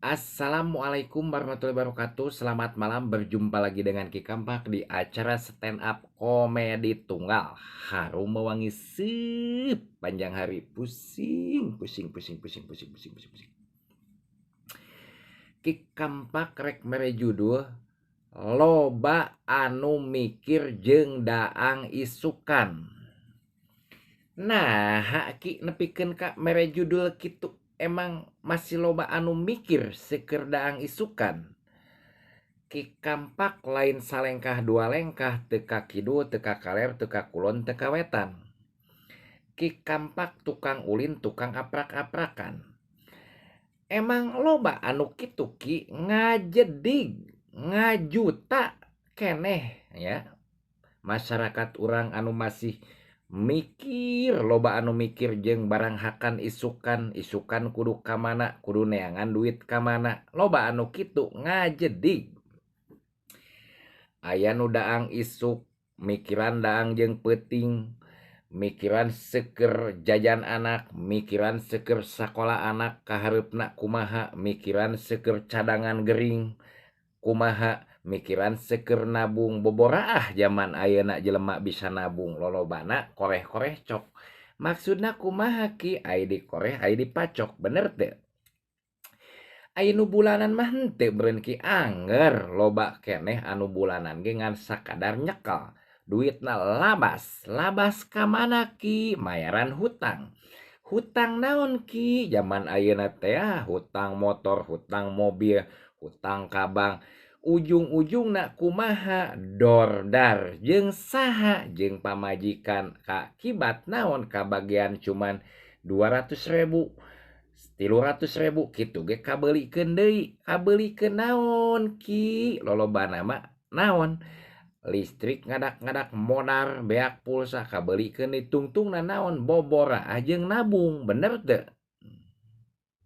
Assalamualaikum warahmatullahi wabarakatuh. Selamat malam, berjumpa lagi dengan Ki Kampak di acara stand up komedi tunggal. Harum mewangi sepanjang hari. Pusing, pusing, pusing, pusing, pusing, pusing, pusing, pusing. Ki Kampak rek mere judul loba anu mikir jeung daang isukan. Nah, Ki nepikeun ka mere judul kitu. Emang masih loba anu mikir seueur daang isukan. Ki Kampak lain salengkah dua lengkah, teu ka kidul, teu ka kaler, teu ka kulon, teu ka wetan. Ki Kampak tukang ulin, tukang aprak-aprakan. Emang loba anu kitu Ki ngajedig, ngajuta keneh ya. Masyarakat urang anu masih mikir, loba anu mikir jeung barang hakan isukan, isukan kudu ka mana, kudu neangan duit ka mana. Loba anu kitu ngajedig. Aya nu daang isuk, mikiran daang jeung peuting, mikiran seueur jajan anak, mikiran seueur sakola anak kahareupna kumaha, mikiran seueur cadangan gering kumaha, mikiran seueur nabung. Boboraah zaman ayeuna jelema bisa nabung, lolobana koreh-koreh cok. Maksudna kumaha Ki? Ai dikoreh ai dipacok, bener teu? Ai nu bulanan mah henteu meureun Ki, anger loba keneh anu bulanan ge ngan sakadar nyekel. Duitna labas, labas ka mana Ki? Mayaran hutang. Hutang naon Ki? Zaman ayeuna teh hutang motor, hutang mobil, hutang ka bank. Ujung-ujungna kumaha? Dordar jeung saha? Jeung pamajikan. Kakibat naon? Kabagian cuman 200.000, 300.000 kitu ge kabeulikeun deui. Kabeulikeun naon Ki? Lolobana mah naon? Listrik ngadak-ngadak modar beak pulsa kabeulikeun deui, tungtungna naon? Boboraah jeung nabung, bener teu?